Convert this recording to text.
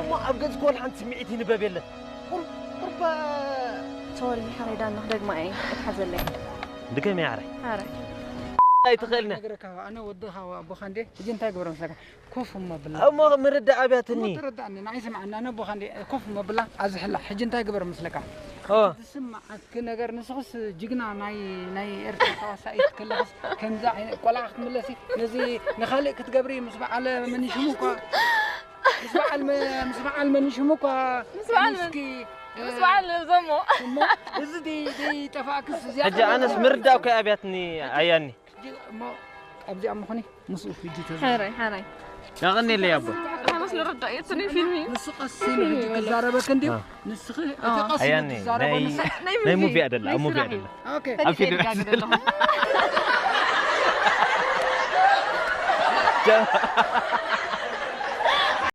እሞ ኣብ ገጽ ኮል ሓንቲ ስምዒት ይንበብ የለን። ቁርባ ሶሪ ሓራይ ዳና ክደግማ እየ እትሓዘለይ። ድገም ያረ ሓራይ ኣይትኽእልና። ነግረካ ኣነ ወድኻ ኣቦኻ እንዴ ሕጂ እንታይ ግበር መስለካ? ኮፍ እሞ ብላ እሞ ምርዳእ ኣብያትኒ። ተረዳእኒ ንዓይ ስምዓና ኣነ ኣቦኻ እንዴ ኮፍ እሞ ብላ ኣዝሕላ ሕጂ እንታይ ግበር መስለካ? ኦ ዝስምዓትኪ ነገር ንስኽስ ጅግና ናይ ናይ ኤርትራ ተዋሳኢት ከለኽስ ከምዚ ዓይነት ቆልዓ ክትምለሲ ነዚ ንኻልእ ክትገብሪ ምስ በዓል መን ሽሙ እኳ ምስ በዓል መ- ምስ በዓል መን ሽሙ እኳ ምስ በዓል መን? እስኪ ምስ በዓል ዘሞ እሞ እዚ ደይ- ደይጠፋእክስ እዚኣ ሕጂ ኣነስ ምርዳእ እኮ ኣብያትኒ ኣያኒ። እሞ ኣብዚኣ ምኾኒ ምስኡ ሕጂ ተዛ ሓራይ ሓራይ ያቀኔለ ያቦ ሓመስ ልርዳእ እየ እትንይ ፊልም እዩ ንሱ ቀስ ኢሉ ሕጂ ክዛረበክ እንድዩ ንስኺ እቲ ቀስ ኢሉ ኣያኒ ትዛረቦ ናይ ንሳ ናይ ሙቪ ኣደላ ኣብ ሙቪ ኣደላ ኦኬ ኣብ ፊልም ተዲጋግደ ኣለኹ